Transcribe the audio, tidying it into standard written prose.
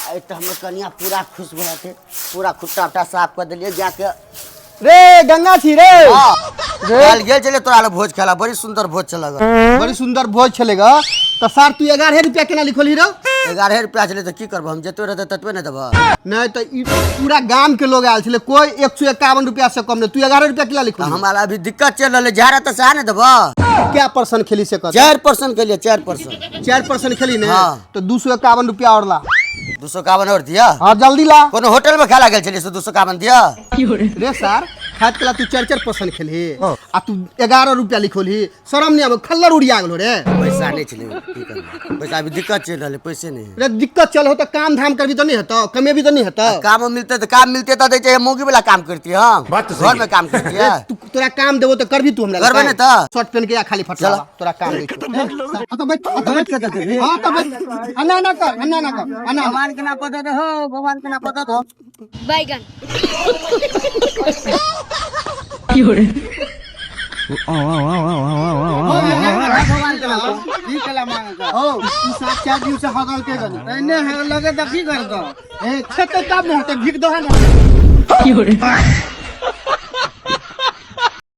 आइ तऽ हमर कनिया पूरा खुश भऽ जेतै। पूरा खुट्टा उट्टा साफ कऽ देलियै जाके। रे गंगा छी रे। हाँ, काल्हि गेल छलियै तोरा लग भोज खेला, बड़ी सुंदर भोज छलै ग। बड़ी सुंदर भोज छलै ग। तऽ सार तू 11 रुपया केना लिखलही रौ? 11 रुपया छलै तऽ की करबो हम, जतबे रहतै ततबे ने देबह। नहि तऽ ई पूरा गाम के लोग आयल छलै, कोई 151 रुपया से कम नहि, तू 11 रुपया केना लिखलही? तऽ हमरा अभी दिक्कत चलि रहलै, जएह रहतै सएह ने देबह। क्या पर्सन खेली से कह? 4 पर्सन खेलियै, 4 पर्सन। 4 पर्सन खेली ने? हाँ। तऽ 251 रुपया और ला। 251 और दिया? हाँ जल्दी ला। कोनो होटल में खाला गेल छलियै से 251 दिया? रे सार खाइत कला तू 4 4 पर्सन खेलही आ तू 11 रुपया लिखोलही, शरम नहीं आबो? खल्लर उड़िया गेलो रे। पैसा नहीं छलै, की करबै, पैसा अभी दिक्कत चलि रहलै, पैसे नहीं है। रे दिक्कत चल हो तऽ काम धाम करबी तऽ नहीं हेतौ, कमेबी तऽ नहीं हेतौ? काम मिलते तऽ काम मिलते तऽ दै छै, मौगी वाला काम करती हम, घर में काम करती है। तू तोरा काम देबो तऽ करबी तू हमरा? करबै ने तऽ। शर्ट पहन के या खाली फटला तोरा काम दै छौ। हाँ तऽ बैठ, हाँ तऽ बैठ, हाँ तऽ बैठ, अन्ना ना कर, अन्ना ना कर, अन्ना। भगवान के ना पता हो, भगवान के ना पता हो। बैगन। हो ई 7 4 दिन से हगल के गनी एने है लगे तऽ की कर दो ए छते तब ने होते, भीख दो है ना।